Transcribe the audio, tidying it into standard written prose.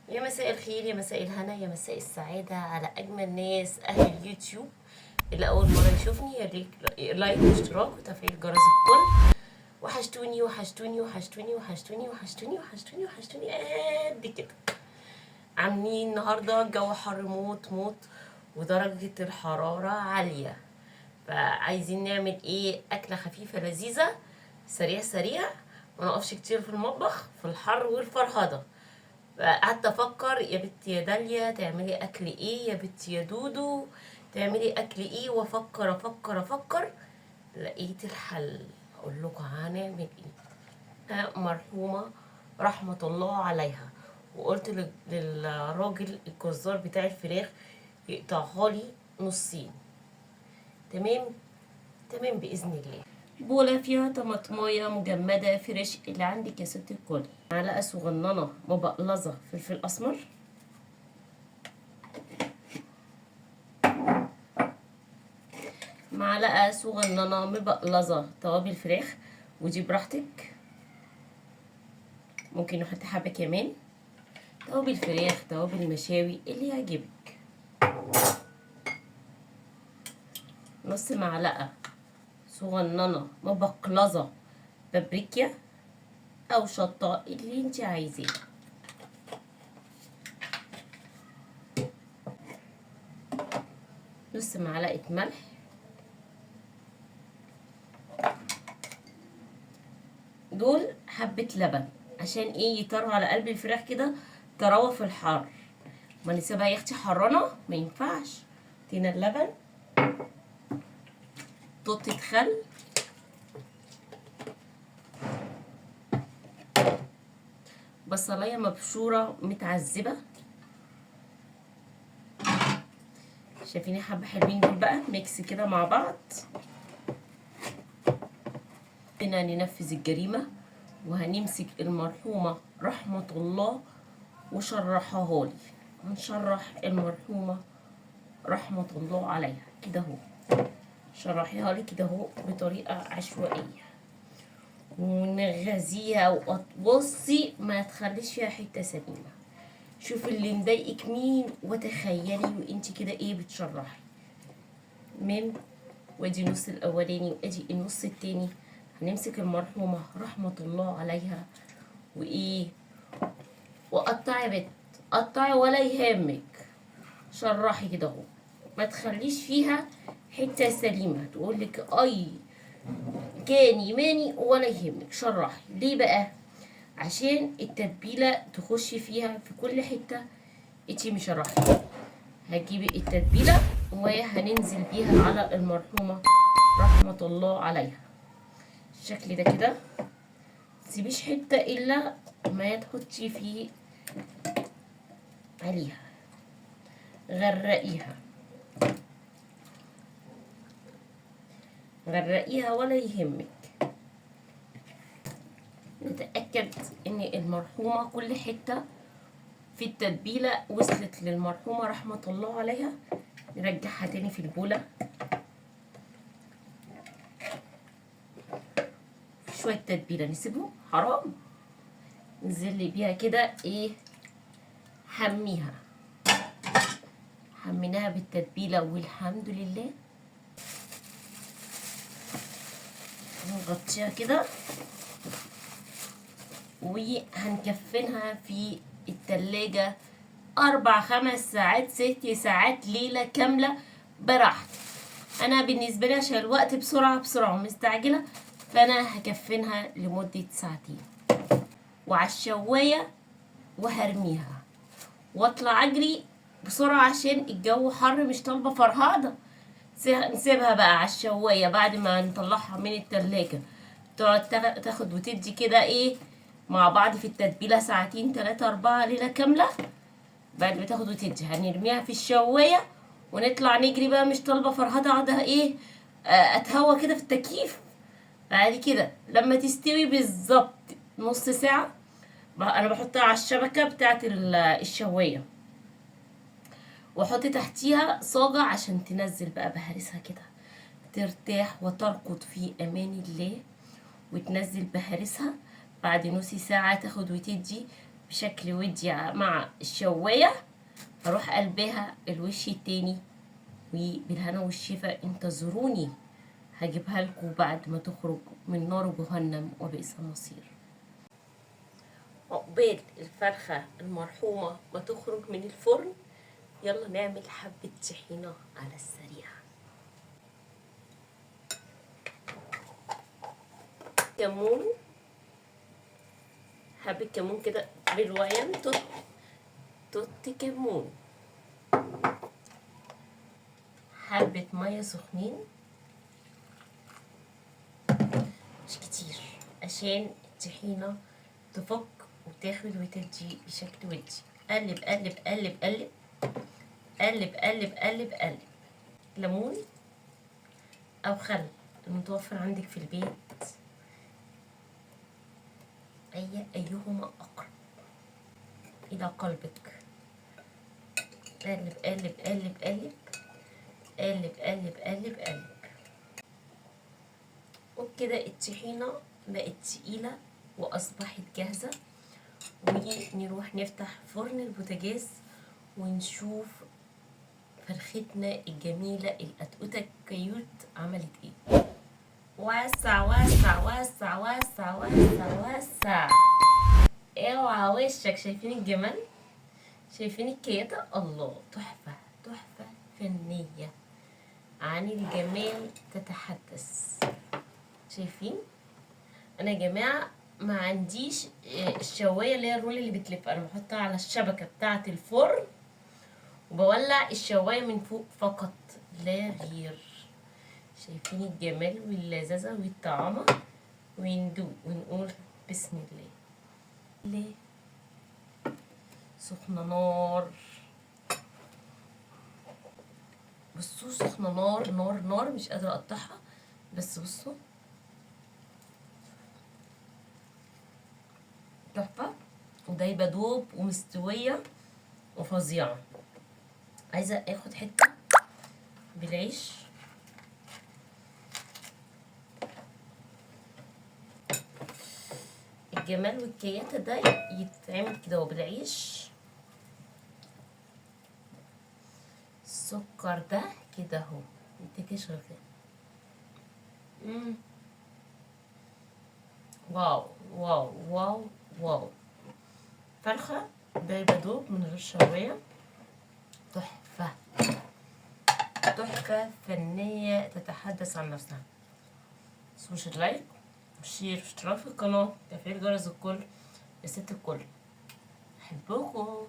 يا مساء الخير، يا مساء الهنا، يا مساء السعادة على أجمل ناس أهل اليوتيوب. اللي أول مرة يشوفني يا ريت like واشتراك وتفعيل جرس الكل. وحشتوني وحشتوني وحشتوني وحشتوني وحشتوني وحشتوني وحشتوني قد كده. عاملين النهاردة الجو حر موت موت ودرجة الحرارة عالية، فعايزين نعمل ايه؟ أكلة خفيفة لذيذة سريع سريع، ما نقفش كتير في المطبخ في الحر والفرهدة. فقعدت افكر، يا بنتي يا داليا تعملي اكل ايه، يا بنتي يا دودو تعملي اكل ايه، وافكر افكر افكر، لقيت الحل. اقول لكم هنعمل ايه. مرحومة رحمة الله عليها، وقلت للراجل الجزار بتاع الفراخ يقطعها لي نصين. تمام تمام باذن الله. بولة فيها طماطمايه مجمدة fresh اللي عندك يا ست الكل، معلقة صغننة مبقلظة فلفل اسمر، معلقة صغننة مبقلظة توابل فراخ، ودي براحتك ممكن نحط حبة كمان توابل فراخ، توابل مشاوي اللي يعجبك. نص معلقة صغننة مبقلظة بابريكا او شطة اللي انت عايزاه. نص معلقة ملح، دول حبة لبن عشان ايه؟ يطروا على قلب الفراخ كده طراوة في الحر، ما نسيبها يا اختي حرانة ما ينفعش. تينا اللبن، توتة خل، بصلايه مبشوره متعذبه. شايفين حبه حلوين دول بقى mix كده مع بعض. هنا ننفذ الجريمة وهنمسك المرحومة رحمه الله وشرحها لي. هنشرح المرحومة رحمه الله عليها كده اهو، شرحيها لي كده اهو بطريقة عشوائية ونغذيها. وبصي ما تخليش فيها حتة سليمة. شوفي اللي مضايقك مين وتخيلي وانت كده ايه بتشرحي. تمام، وادي النص الاولاني وادي النص التاني. هنمسك المرحومة رحمه الله عليها وايه، وقطعي بت قطعي ولا يهمك، شرحي كده اهو، ما تخليش فيها حتة سليمة. تقولك اي كان يماني ولا يهمك، شرحي. ليه بقى؟ عشان التتبيله تخش فيها في كل حتة انتي مشرحي. هتجيبي التتبيله وهننزل بيها على المرحومة رحمه الله عليها الشكل ده كده. متسيبيش حتة الا ما تحطي فيه عليها، غرقيها غرقيها ولا يهمك. نتأكد ان المرحومة كل حتة في التتبيلة وصلت للمرحومة رحمة الله عليها. نرجعها تاني في البولة. شوية تتبيلة نسيبهم حرام، نزل بيها كده ايه، حميها، حميناها بالتتبيلة والحمد لله. نغطيها كده وهنكفنها في التلاجة 4 5 ساعات 6 ساعات، ليلة كاملة براحتك. أنا بالنسبة لي عشان الوقت بسرعة بسرعة ومستعجلة، فأنا هكفنها لمدة ساعتين وعلى الشواية وهرميها واطلع أجري بسرعة عشان الجو حر مش طالبة فرهدة. نسيبها بقى على الشواية بعد ما نطلعها من التلاجة، تقعد تاخد وتدي كده ايه مع بعض في التتبيلة ساعتين 3 4 ليلة كاملة. بعد ما تاخد وتدي هنرميها في الشواية ونطلع نجري بقى، مش طالبة فرهدة اقعد ايه اتهوى كده في التكييف. بعد كده لما تستوي بالظبط نص ساعة، انا بحطها على الشبكة بتاعت الشواية واحط تحتيها صاجة عشان تنزل بقى بهارسها كده، ترتاح وترقد في امان الله وتنزل بهارسها. بعد نص ساعة تاخد وتدي، بشكل ودي مع الشوايه. هروح قلبها الوش التاني، وبالهنا والشفا انتظروني، هجيبها لكم بعد ما تخرج من نار جهنم وبئس المصير. عقبال الفرخة المرحومة ما تخرج من الفرن، يلا نعمل حبة طحينة على السريع. كمون، حبة كمون كده بالويم، توت توت كمون، حبة مية سخنين مش كتير عشان الطحينة تفك وتاخد وتدي بشكل ودي. قلب قلب قلب قلب قلب قلب قلب قلب. ليمون او خل المتوفر عندك في البيت، ايهما اقرب الى قلبك. قلب قلب قلب قلب قلب قلب قلب قلب. وبكده الطحينة بقت تقيلة واصبحت جاهزة. ونروح نفتح فرن البوتاجاز ونشوف فرختنا الجميلة القطقوطة ال cute عملت ايه. وسع وسع وسع وسع وسع وسع، اوعى وشك. شايفين الجمال؟ شايفين الكياتة؟ الله، تحفة تحفة فنية، عن الجمال تتحدث. شايفين؟ انا يا جماعة ما عنديش الشواية اللي هي الرول اللي بتلف، انا بحطها على الشبكة بتاعة الفرن وبولع الشواية من فوق فقط لا غير. شايفين الجمال واللذاذة والطعامة؟ وندوق ونقول بسم الله. ليه سخنة نار، بصوا سخنة نار نار نار، مش قادرة اقطعها، بس بصوا تحفة ودايبة دوب ومستوية وفظيعة. عايزة اخد حتة بالعيش. الجمال والكياتة ده يتعمل كده وبالعيش. السكر ده كده اهو ميتاكلش غير كده. wow wow wow wow، فرخة دايبة دوب من غير شواية، تحفة تحفة فنية تتحدث عن نفسها. متنسوش ال like وال share واشتراك في القناة وتفعيل جرس الكل يا ست الكل. أحبكم.